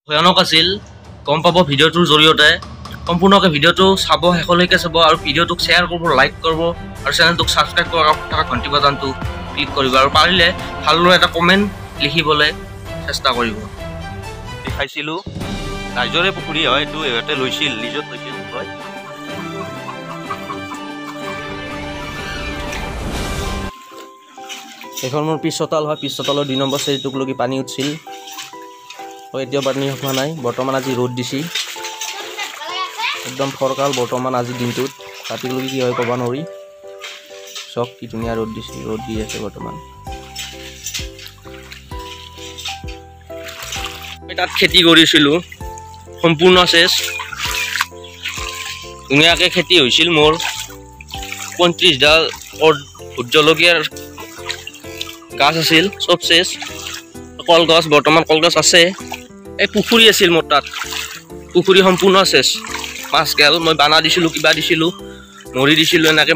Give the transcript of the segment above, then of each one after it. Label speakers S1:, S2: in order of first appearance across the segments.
S1: ভয়ানক আছিল, গম পাব ভিডিঅ'টোৰ জৰিয়তে। সম্পূৰ্ণকৈ ভিডিঅ'টো চাব, শেষলৈকে চাব আৰু ভিডিঅ'টোক শ্বেয়াৰ কৰিব, লাইক কৰিব আৰু চেনেলটোক ছাবস্ক্ৰাইব কৰক, থকা ঘণ্টি বাটনটো ক্লিক কৰিব আৰু পাৰিলে ভালদৰে এটা কমেণ্ট লিখিবলৈ চেষ্টা কৰিব। দেখাইছিলোঁ ৰাইজৰে পুখুৰী হয়, এইটো ইহঁতে লৈছিল, লিজত লৈছিল হয়। এইখন মোৰ পিছ চোতাল হয়, পিছ চোতালৰ 2 নম্বৰ শ্ৰেণীটোক লগি পানী উঠিছিল। এতিয়াও পানী হোৱা নাই, বৰ্তমান আজি ৰ'দ দিছি একদম ফৰকাল বৰ্তমান আজিৰ দিনটোত। ৰাতিলৈকে কি হয় ক'ব নোৱাৰি। চব কি ধুনীয়া ৰ'দ দিছে, ৰ'দ দি আছে বৰ্তমান। তাত খেতি কৰিছিলোঁ, সম্পূৰ্ণ চেচ ধুনীয়াকৈ খেতি হৈছিল মোৰ। 35ডাল ভোট জলকীয়াৰ গাছ আছিল, চব চেচ। কলগছ, বৰ্তমান কলগছ আছে। এই পুখুৰী আছিল মোৰ তাত, পুখুৰী সম্পূৰ্ণ চেচ। মাছ গেল, মই বানা দিছিলোঁ, কিবা দিছিলোঁ, মৰি দিছিলোঁ, এনেকৈ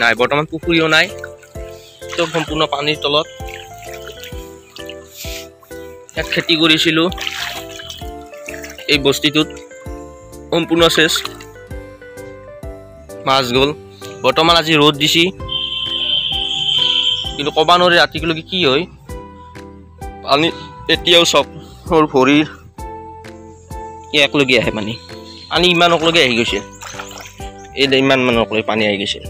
S1: নাই। বৰ্তমান পুখুৰীও নাই, চব সম্পূৰ্ণ পানীৰ তলত। ইয়াত খেতি কৰিছিলোঁ এই বস্তিটোত, সম্পূৰ্ণ চেচ, মাছ গ'ল। বৰ্তমান আজি ৰ'দ দিছি, কিন্তু ক'ব নোৱাৰি ৰাতিলৈকে কি হয়। পানী এতিয়াও চব মোৰ ভৰিৰ একলগে আহে পানী, পানী ইমানকলৈকে আহি গৈছে, এই ইমান মানকলৈ পানী আহি গৈছে।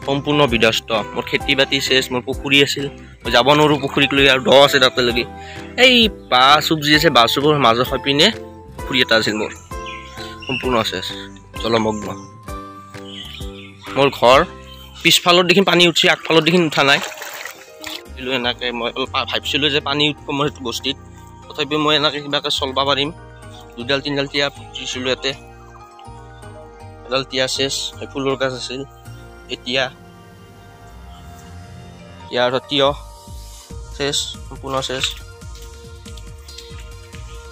S1: সম্পূৰ্ণ বিধ্বস্ত মোৰ খেতি বাতি চেচ। মোৰ পুখুৰী আছিল, মই যাব নোৱাৰোঁ পুখুৰীক লৈ, আৰু দ আছে তাতে লগি। এই বাঁহ চুপ যি আছে, বাঁহ চুপৰ মাজৰ পিনে পুখুৰী এটা আছিল মোৰ, সম্পূৰ্ণ চেচ, জলমগ্ন। মোৰ ঘৰ পিছফালত দেখি পানী উঠি, আগফালত দেখি উঠা নাই। এনেকৈ মই অলপ ভাবিছিলোঁ যে পানী উঠিব মোৰ সেইটো বস্তিত, তথাপিও মই এনেকৈ কিবাকৈ চলিব পাৰিম। দুডাল তিনিডাল তিয়া পুতিছিলোঁ ইয়াতে, এডাল তিয়া চেচ, ফুলৰ গাছ আছিল। এতিয়া ইয়াৰ তিয়হ চেচ, সম্পূৰ্ণ চেচ।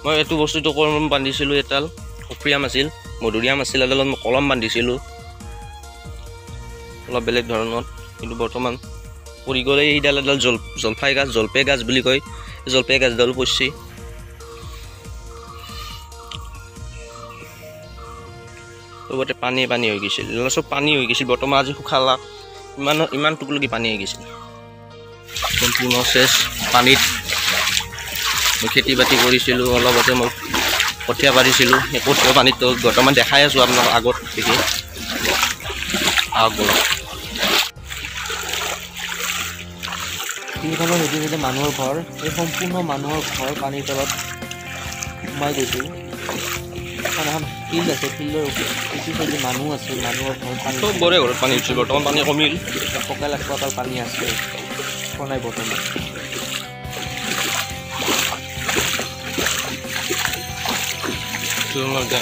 S1: মই এইটো বস্তুটো কলম বান্ধিছিলোঁ, এডাল সফুৰিয়াম আছিল, মধুৰিয়াম আছিল, এডালত মই কলম বান্ধিছিলোঁ অলপ বেলেগ ধৰণত, কিন্তু বৰ্তমান পৰি গ'লে। এইডাল এডাল জলফাই গাছ, জলপে গাছ বুলি কয়, জলপে গাছডালো পৰিছে। চবতে পানী পানী হৈ গৈছিল, চব পানী হৈ গৈছিল। বৰ্তমান আজি শুকালাক, ইমান টুকুলকি পানী হৈ গৈছিল, সম্পূৰ্ণ চেচ পানীত। মই খেতি বাতি কৰিছিলোঁ, অলপতে মই কঠীয়া পাৰিছিলোঁ, সেই কঠীয়া পানীত বৰ্তমান দেখাই আছোঁ আপোনাক আগত দেখি। আহক বলক।
S2: তিনিখনৰ নদীৰ সৈতে মানুহৰ ঘৰ, এই সম্পূৰ্ণ মানুহৰ ঘৰ পানীৰ তলত সোমাই গৈছিল। এখন ফিল্ড আছে, ফিল্ডৰ ইটো চাইডে মানুহ আছে, মানুহৰ ঘৰ পানী
S1: চবৰে ঘৰত পানী উঠিছিল। বৰ্তমান পানী কমিল,
S2: পকা লাখ পানী আছে নাই বৰ্তমান।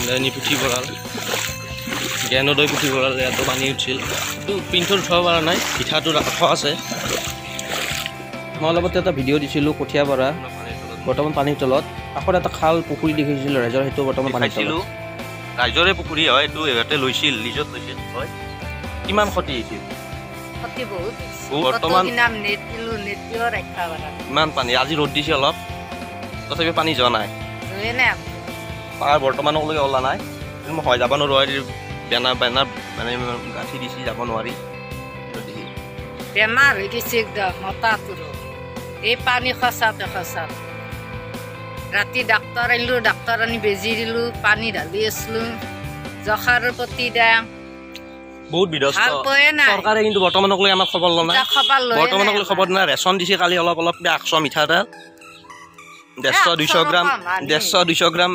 S1: জ্ঞানী পুথিভঁৰাল, জ্ঞানোদয় পুথিভঁৰাল, ইয়াতো পানী উঠিছিল। এইটো পিণ্ঠত উঠাব পৰা নাই, পিঠাটো ৰাখা আছে।
S2: মই অলপতে এটা ভিডিঅ' দিছিলোঁ কঠীয়া পৰা, বৰ্তমান পানীৰ তলত। কাষত এটা খাল পুখুৰী দেখিছিলোঁ ৰাইজৰ, সেইটো বৰ্তমান পানীৰ তলত।
S1: ৰাইজৰে পুখুৰী হয়, এইটো ইহঁতে লৈছিল, লিজত লৈছিল হয়। কিমান ক্ষতি হৈছিল? বৰ্তমান ইমান পানী, আজি ৰ'দ দিছে অলপ, তথাপি পানী যোৱা নাই। পাহাৰ বৰ্তমানলৈকে ওলা নাই, কিন্তু মই হয় যাব নোৱাৰোঁ, বেনাৰ বেনাৰ মানে গাঁঠি দিছি, যাব নোৱাৰি।
S3: বেমাৰ হৈ গৈছে একদম হঠাৎ, এই পানী খচাতে খচাত। ৰাতি ডাক্তৰ আনিলোঁ, ডাক্তৰ আনি বেজি দিলোঁ, পানী ঢালি আছিলোঁ, জখাৰৰ প্ৰতি দাম
S1: বহুত বিধ্বস্ত। চৰকাৰে কিন্তু বৰ্তমানক লৈ আমাক খবৰ লোৱা নাই, বৰ্তমানক লৈ খবৰ নাই। ৰেচন দিছে কালি অলপ অলপ, 100 মিঠাতেল, 150 200 গ্ৰাম, 150 200 গ্ৰাম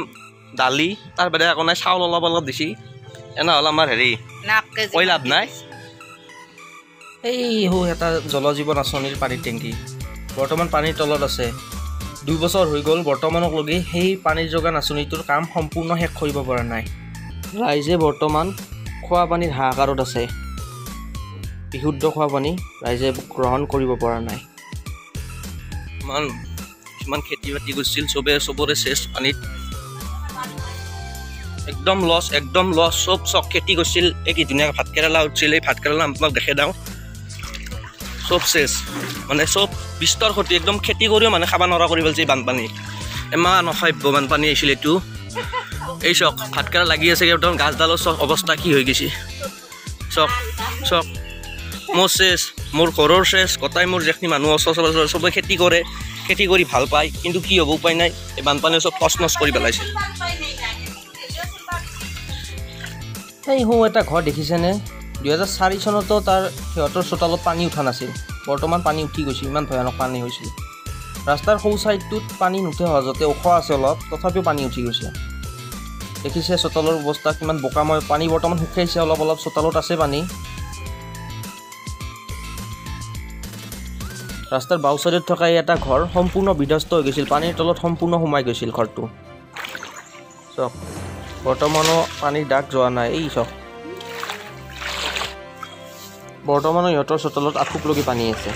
S1: দালি, তাৰ বাদে একো নাই। চাউল অলপ অলপ দিছি। এনেহ'লে আমাৰ হেৰি কৈ লাভ নাই।
S2: এই হো এটা জল জীৱন আঁচনিৰ পানীৰ টেংকি বৰ্তমান পানীৰ তলত আছে। 2 বছৰ হৈ গ'ল, বৰ্তমানক লগি সেই পানীৰ যোগান আঁচনিটোৰ কাম সম্পূৰ্ণ শেষ কৰিব পৰা নাই। ৰাইজে বৰ্তমান খোৱা পানীৰ হাহাকাৰত আছে। বিশুদ্ধ খোৱা পানী ৰাইজে গ্ৰহণ কৰিব পৰা নাই।
S1: ইমান খেতি বাতি কৰিছিল, চবে চবৰে চেচ পানীত, একদম লছ, একদম লছ। চব চব খেতি কৰিছিল, এই কি ধুনীয়া ভাত কেৰেলা উঠিছিল, এই ভাত কেৰেলা আপোনাক দেখে দাওঁ, চব চেচ, মানে চব বিস্তৰ ক্ষতি, একদম খেতি কৰিও মানে খাব নোৱাৰা কৰি পেলাইছে বানপানী। ইমান অসভ্য বানপানী আহিছিল এইটো। এই চাওক ভাতকেৰেলা লাগি আছে, একদম গাছডালৰ চব অৱস্থা কি হৈ গৈছে। চাওক চাওক মোৰ চেচ, মোৰ ঘৰৰ চেচ, গোটাই মোৰ যিখিনি মানুহ ওচৰ চবৰে চবে খেতি কৰে, খেতি কৰি ভাল পায়, কিন্তু কি হ'ব উপায় নাই, এই বানপানীয়ে চব তচ নচ কৰি পেলাইছে।
S2: এই সৌ এটা ঘৰ দেখিছেনে? 2004 চনতো তাৰ সিহঁতৰ চোতালত পানী উঠা নাছিল, বৰ্তমান পানী উঠি গৈছে, ইমান ভয়ানক পানী হৈছিল। ৰাস্তাৰ সৌ ছাইডটোত পানী নুঠে সহজতে, ওখ আছে অলপ, তথাপিও পানী উঠি গৈছে। দেখিছে চোতালৰ অৱস্থা কিমান বোকাময়, পানী বৰ্তমান শুকাইছে অলপ অলপ, চোতালত আছে পানী। ৰাস্তাৰ বাওঁ ছাইডত থকা এই এটা ঘৰ সম্পূৰ্ণ বিধ্বস্ত হৈ গৈছিল, পানীৰ তলত সম্পূৰ্ণ সোমাই গৈছিল ঘৰটো। চাওক বৰ্তমানো পানীৰ দাগ যোৱা নাই। এই চাওক বৰ্তমানো ইহঁতৰ চোতালত আঁঠুক লগি পানী আছে।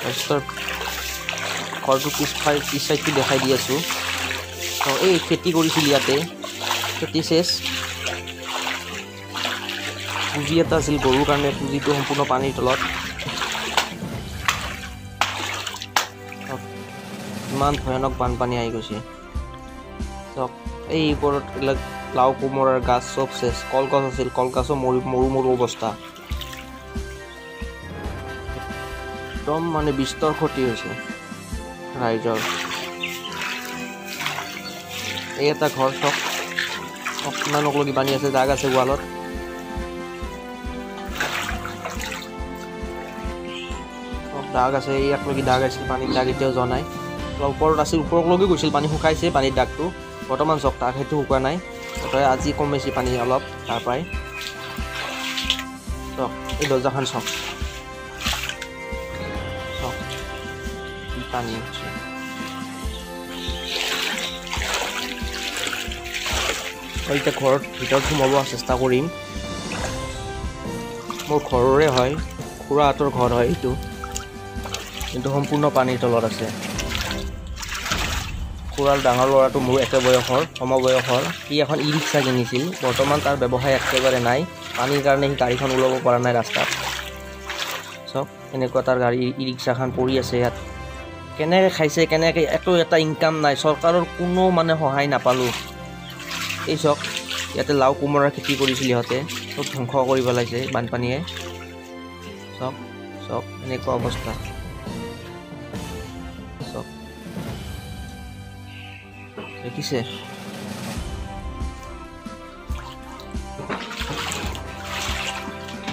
S2: ৰাস্তাৰ ঘৰটো পিছ চাইডটো দেখাই দি আছোঁ। এই খেতি কৰিছিল ইয়াতে, খেতি চেচ। পুঁজি এটা আছিল গৰুৰ কাৰণে, পুঁজিটো সম্পূৰ্ণ পানীৰ তলত। ইমান ভয়ানক বানপানী আহি গৈছে। চাওক এই ওপৰত এইবিলাক লাও কোমোৰাৰ গাছ চব চেচ, কলগছ আছিল, কলগছো মৰি মৰু মৰু অৱস্থা, একদম মানে বিস্তৰ ক্ষতি হৈছে ৰাইজৰ। এই এটা ঘৰ চাওক, কিমানক লগি পানী আছে, দাগ আছে ৱালত। দাগ আছে, এই একলগি দাগ আছিল, পানীৰ দাগ এতিয়াও যোৱা নাই। অলপ ওপৰত আছিল, ওপৰক লগি গৈছিল পানী, শুকাইছে পানীৰ দাগটো। বৰ্তমান চাওক দাগ সেইটো শুকোৱা নাই, তথাপি আজি কমিছে পানী অলপ তাৰ পৰাই। চাওক এই দৰ্জাখন চাওক, চাওক কি পানী হৈছে। এতিয়া ঘৰত ভিতৰত সোমাব চেষ্টা কৰিম। মোৰ ঘৰৰে হয়, খুৰাহঁতৰ ঘৰ হয় এইটো, কিন্তু সম্পূৰ্ণ পানীৰ তলত আছে। খুৰাৰ ডাঙৰ ল'ৰাটো মোৰ একে বয়সৰ, সমবয়সৰ, সি এখন ই ৰিক্সা কিনিছিল। বৰ্তমান তাৰ ব্যৱসায় একেবাৰে নাই, পানীৰ কাৰণে সি গাড়ীখন ওলাব পৰা নাই ৰাস্তাত। চাওক এনেকুৱা তাৰ গাড়ী ই ৰিক্সাখন পৰি আছে ইয়াত। কেনেকৈ খাইছে কেনেকৈ, একো এটা ইনকাম নাই, চৰকাৰৰ কোনো মানে সহায় নাপালোঁ। এই চাওক ইয়াতে লাও কোমোৰাৰ খেতি কৰিছিল ইহঁতে, চব ধ্বংস কৰি পেলাইছে বানপানীয়ে। চাওক চাওক এনেকুৱা অৱস্থা। চাওক দেখিছে,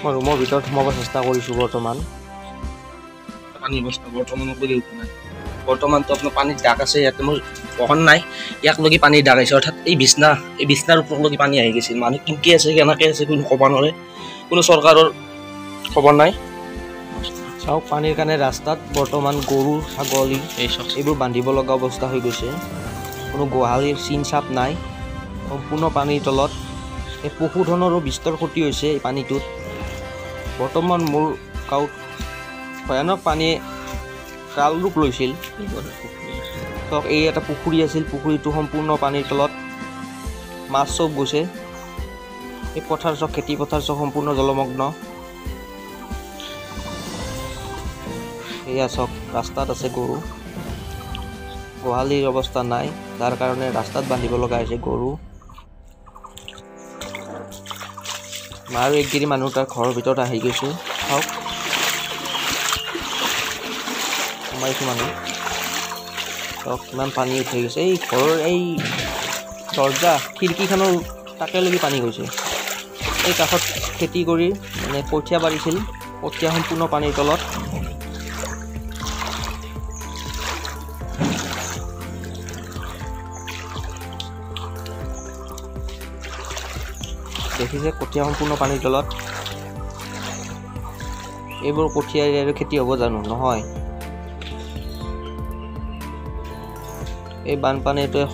S2: মই ৰুমৰ ভিতৰত সোমাব চেষ্টা কৰিছোঁ। বৰ্তমান
S1: পানী অৱস্থা বৰ্তমানলৈকে উঠা নাই। বৰ্তমানতো আপোনাৰ পানীৰ দাগ আছে ইয়াতে, মোৰ বহন নাই, ইয়াক লগি পানীৰ দাগ আহিছে। অৰ্থাৎ এই বিছনা, এই বিছনাৰ ওপৰলৈকে পানী আহি গৈছিল। মানুহ কেনেকৈ আছে কেনেকৈ আছে কোনো ক'ব নোৱাৰে, কোনো চৰকাৰৰ খবৰ নাই।
S2: চাওক পানীৰ কাৰণে ৰাস্তাত বৰ্তমান গৰু ছাগলী এইবোৰ বান্ধিব লগা অৱস্থা হৈ গৈছে। কোনো গোহালিৰ চিন চাপ নাই, সম্পূৰ্ণ পানীৰ তলত। এই পশুধনৰো বিস্তৰ ক্ষতি হৈছে এই পানীটোত। বৰ্তমান মোৰ গাঁৱত ভয়ানক পানীয়ে কাল ৰূপ লৈছিল। চাওক এই এটা পুখুৰী আছিল, পুখুৰীটো সম্পূৰ্ণ পানীৰ তলত, মাছ চব গৈছে। এই পথাৰ চব, খেতি পথাৰ চব সম্পূৰ্ণ জলমগ্ন। এয়া চাওক ৰাস্তাত আছে গৰু, গোহালিৰ অৱস্থা নাই, যাৰ কাৰণে ৰাস্তাত বান্ধিব লগা হৈছে গৰু। আৰু একগিৰি মানুহ তাৰ ঘৰৰ ভিতৰত আহি গৈছে। চাওক সোমাইছোঁ মানুহ, চাওক কিমান পানী উঠি গৈছে। এই ঘৰৰ এই দৰ্জা খিৰিকীখনৰ তাকেলৈকে পানী গৈছে। এই কাষত খেতি কৰি মানে কঠীয়া পাৰিছিল, কঠীয়া সম্পূৰ্ণ পানীৰ তলত। দেখিছে কঠীয়া সম্পূৰ্ণ পানীৰ তলত। এইবোৰ কঠীয়াৰে আৰু খেতি হ'ব জানো? নহয়। এই বানপানীটোৱে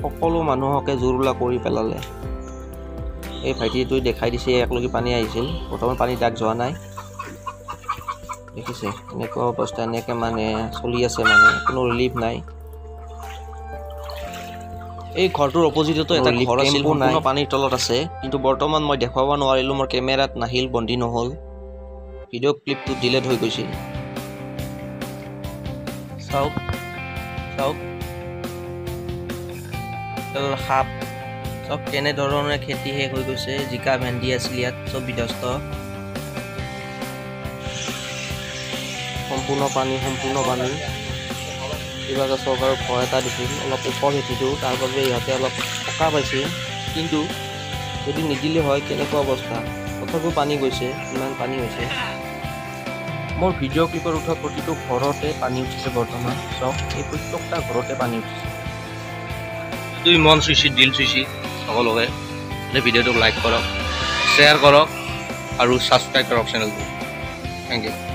S2: সকলো মানুহকে জুৰুলা কৰি পেলালে। এই ভাইটিটোৱে দেখাই দিছে একলগে পানী আহিছিল, বৰ্তমান পানী দাগ যোৱা নাই। দেখিছে এনেকুৱা অৱস্থা, এনেকৈ মানে চলি আছে, মানে কোনো ৰিলিফ নাই।
S1: এই ঘৰটোৰ অপজিটতো এটা ঘৰ আছিল, সম্পূৰ্ণ পানীৰ তলত আছে, কিন্তু বৰ্তমান মই দেখুৱাব নোৱাৰিলোঁ, মোৰ কেমেৰাত নাহিল, বন্দী নহ'ল, ভিডিঅ' ক্লিপটো ডিলেট হৈ গৈছিল।
S2: চাওক
S1: চাওক সাপ চব কেনেধৰণে খেতি শেষ হৈ গৈছে। জিকা ভেন্দি আছিল ইয়াত, চব বিধ্বস্ত, সম্পূৰ্ণ পানী, সম্পূৰ্ণ পানী। কিবা এটা চৰকাৰৰ ঘৰ এটা দিছিল অলপ ওখ ভেটিটো, তাৰ বাবে ইহঁতে অলপ সকাহ পাইছে। কিন্তু যদি নিদিলে হয় কেনেকুৱা অৱস্থা, তথাপিও পানী গৈছে, ইমান পানী হৈছে। মোৰ ভিডিঅ' ক্লিপত উঠা প্ৰতিটো ঘৰতে পানী উঠিছে বৰ্তমান। চাওক এই প্ৰত্যেকটা ঘৰতে পানী উঠিছে। যদি মন চুইছি, দিল চুইছি সকলোকে ভিডিঅ'টোক লাইক কৰক, শ্বেয়াৰ কৰক আৰু ছাবস্ক্ৰাইব কৰক চেনেলটো। Thank you.